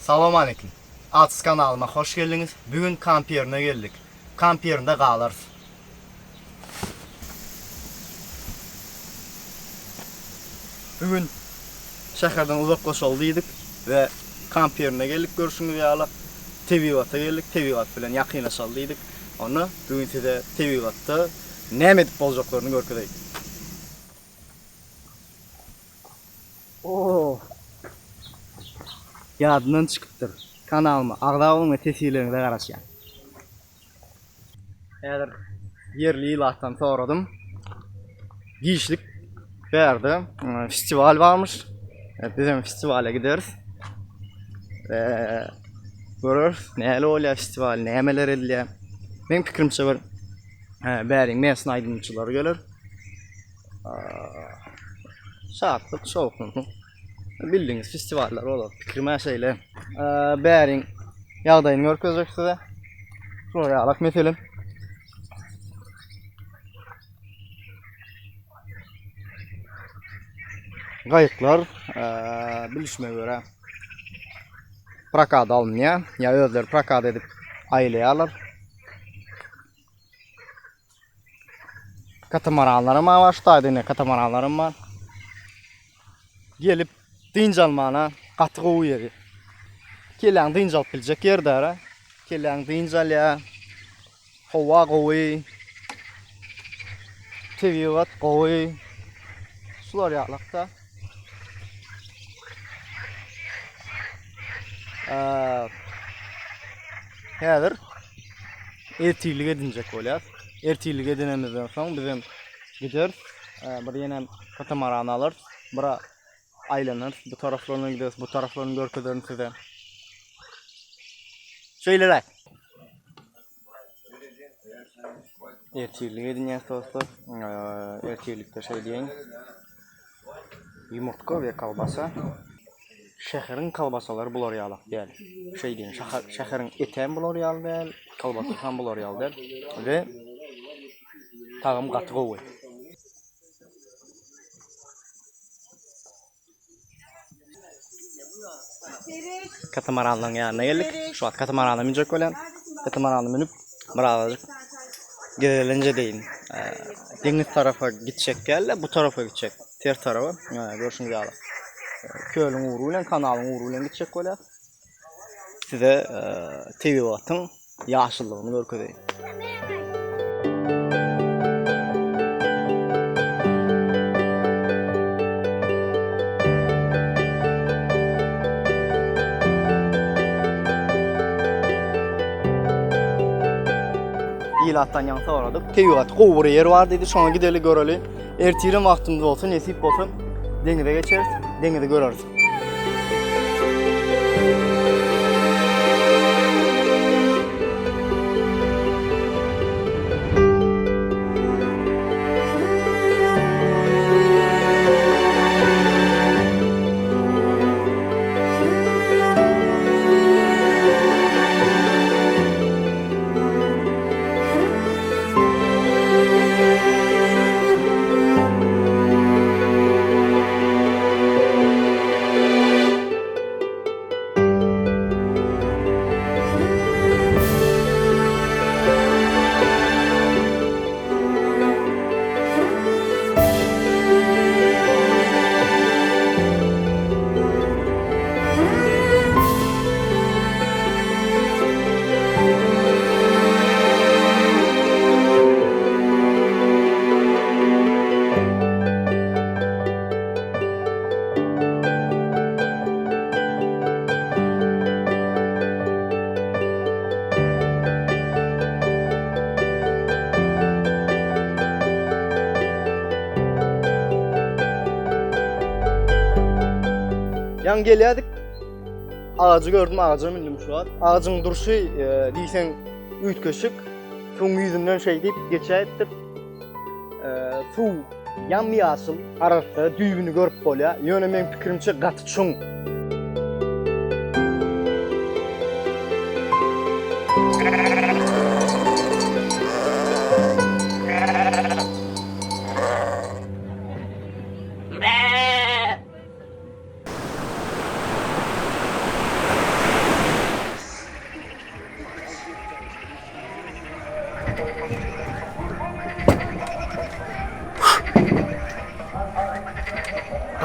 Salam aleýkum. Atsyz kanalyma hoş geldiňiz. Bu gün kamp ýerine geldik. Kamp ýerinde galarys. Bu gün şäherden uzaklaşaly diýdik we kamp ýerine geldik görşüňiz ýaly. Tebigata geldik, tebigat bilen ýakynlaşaly diýdik. Onda bu gün size tebigatda näme edip boljaklaryny görkezeýin. Oh. Ýadymdan çykypdyr. Kanalyma agza boluň we teswirleriňize garaşýan. Häzir ýerli ilatdan soradym. Giçlik bärde e, festiwal barmyş. E, biz hem festiwala gideris. E, göreris näle bolýar festiwal, nämeler edilýär. Meň pikirimçe bir bäriň mesne aýdymçylary geler. Şatlyk, şowhunlyk. Bildiğiniz festivallar bolar. Pikirim-ä şeýle. Bäriň ýagdaýyny görkezjek size. Şular ýalak meselem. Gaýyklar bilişime görä prokada alynýar. Ýa özleri prokada edip aýlaýarlar. Katamaranlaram bar şu taýda ine katamaranlaram bar. Gelip dynç almana gaty gowy ýeri. Kelläň dynç alyp biljek ýer dara. Kelläň dynç alýar. Howa gowy. Tebigat gowy. Şular ýalakda. Häzir ertirlik edinjek bolýar. Ertirlik edinimizden soň bizem gideris. Bir ýene katamaran alarys. Bir aýlanarys. Bu taraflaryna gideris. Bu taraflaryny görkezerin size. Şeýleräk. Ertirlik edinýäs dostlar. Ertirlikde şeý diýeýin. Ýumurtga we kolbasa. Şäheriň kolbasalary bular ýalak däl. Şeý diýeýin, şäheriň etem bular ýaly däl, kolbasasam bular ýaly däl we tagam gaty gowy. Katamaranlaryň ýanyna geldik. Şu wagt katamarana münjek bolýan. Katamarana münüp birazajyk gezelenç edeýin. Deňiz tarapa gitjek däl-de, bu tarapa gitjek. Ters tarapa. Görşüňiz ýaly. Kölüň ugry bilen, kanalyň ugry bilen gitjek bolýar. Size tebigatyň ýaşyllygyny görkezeýin. Ilatdan ýaňy soradyk. Tebigaty gowy bir ýer bar diýdi. Şoňa gideli göreli. Ertirem wagtymyz bolsa, nesip bolsa deňize geçeris, deňizi göreris. Ýaňy gelýärdik. Agajy gördüm, agaja mündüm şu wagt. Agajyň durşy e, diýseň üýtgeşik. Suwuň ýüzünden şeýdip geçäýipdir. E, suw ýam-ýaşyl, arassa, düýbüni görüp bolýar. Ýöne meň pikirimçe gaty çuň.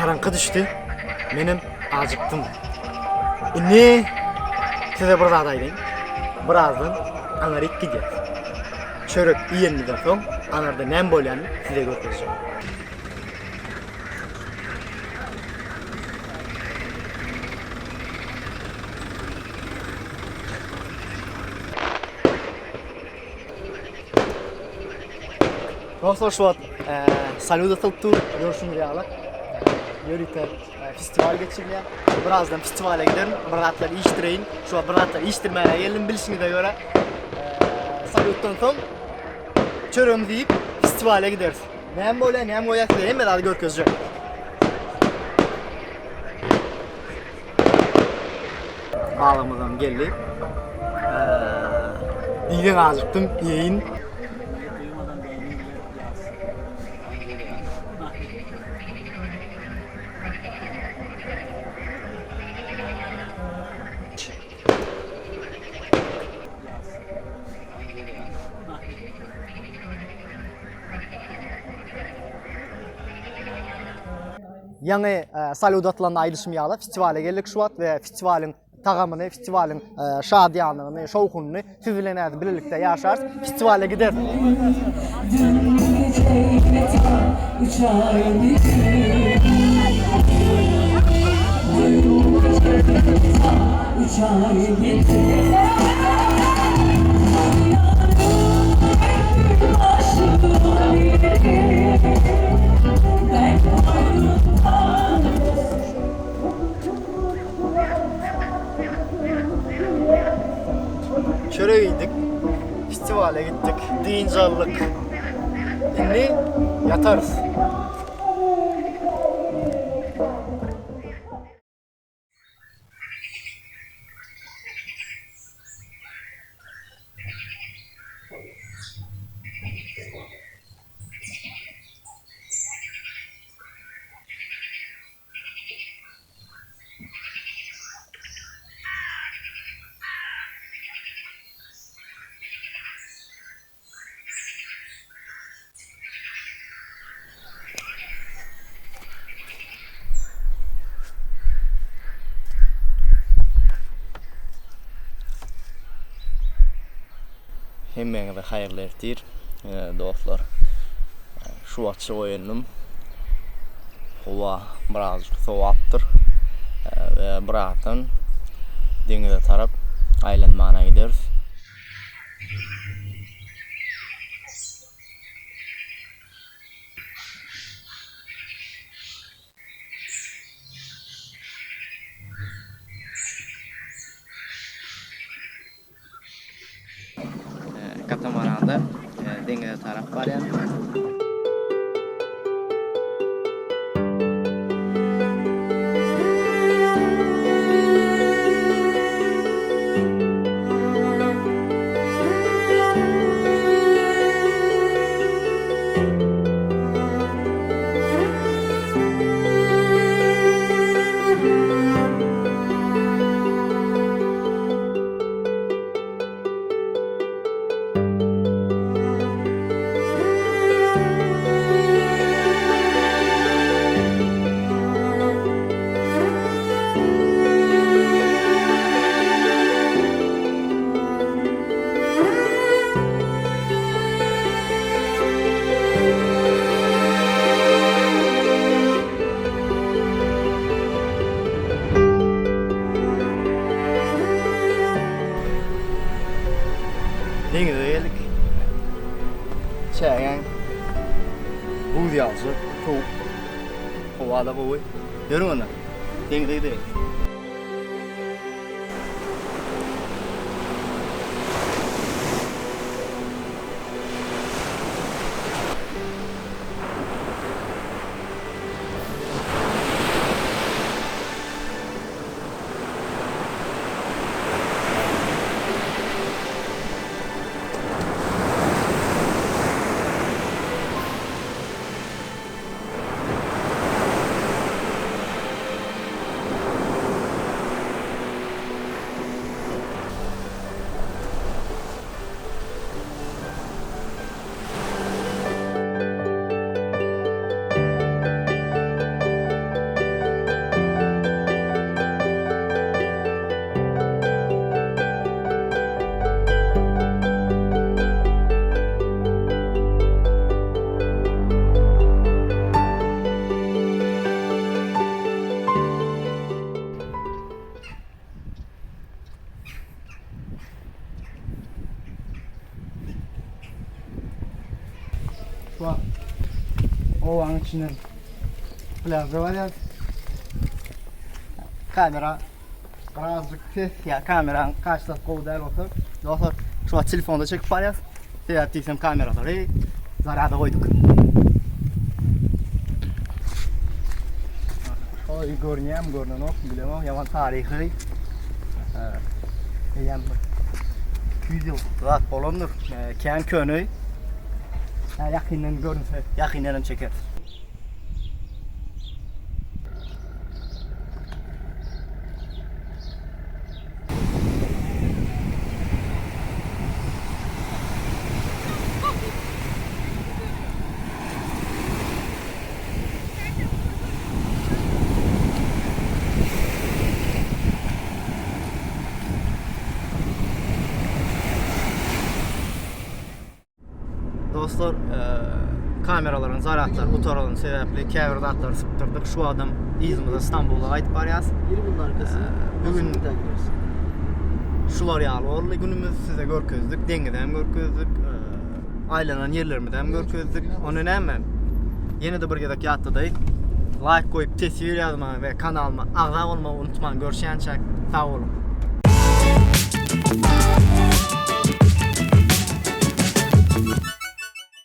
Garaňky düşdi. Menem ajykdym. Indi size bir zat aýdaýyn. Birazdan aňaryk gidýäs. Çörek iýenimizden soň aňarda näme bolýanyny size görkezjek. Dostlar şu wagt salýut atylyp dur, görşüňiz ýaly. Ýörite festiwal geçirilýär. Birazdan festiwala giderin, bir zatlar iýişdireýin. Şu wagt bir zatlar iýişdirmäge geldim bilşiňize görä. Salýutdan soň çöregimizi iýip festiwala gideris. Näme bolýar, näme goýýar size hemme zady görkezjek. Balygymyzam geldi. Diýseň ajykdym, iýeýin. Ýaňy salýut atylanda aýdyşym ýaly, festiwala geldik şu wagt we festiwalyň tagamyny, festiwalyň şadyýanlygyny, şowhunyny siz bilen häzir bilelikde ýaşarys. Festiwala gideris. Çörek iýdik, festiwala gitdik, dynç aldyk. Indi ýatarys. Hemmäňize haýyrly ertir, dostlar. Şu wagtça oýandym. Howa birazjyk sowapdyr. We birazdan deňize tarap aýlanmana gideris. Katamaranda deňize tarap barýan. Deňize geldik. Çägäň buz ýalyjak, sowuk. Howa-da gowy. Ýörüň onda. Deňize gideýin. içinden plýaža barýas. Kamera birazjyk ses ýa kameraň kaçtasy gowy däl bolsa, dostlar, şu wagt telefonda çekip barýas. Sebäp diýsem kameralary zarýada goýduk. Oý görünýärmi, görünenokmy bilemok, ýaman taryhy. Eýýäm bir 200 ýyl zat bolandyr. Kän köne. Ýakyndan görünse, ýakyndan hem çekeris. Dostlar, kameralaryň zaryadlary gutarany sebäpli käbir zatlary sypdyrdyk. Şu adam yzymyza Stambula gaýdyp barýas. Biri bunun arkası. Bugün şular ýaly boldy günümiz size görkezdik, deňizi hem görkezdik, aýlanan ýerlerimizi hem görkezdik. Ony näme? Ýene-de bir gezek ýatladaýyn. Laýk goýup, teswir ýazmagy we kanalyma agza bolmagy unutmaň. Görüşýänçäk sag boluň.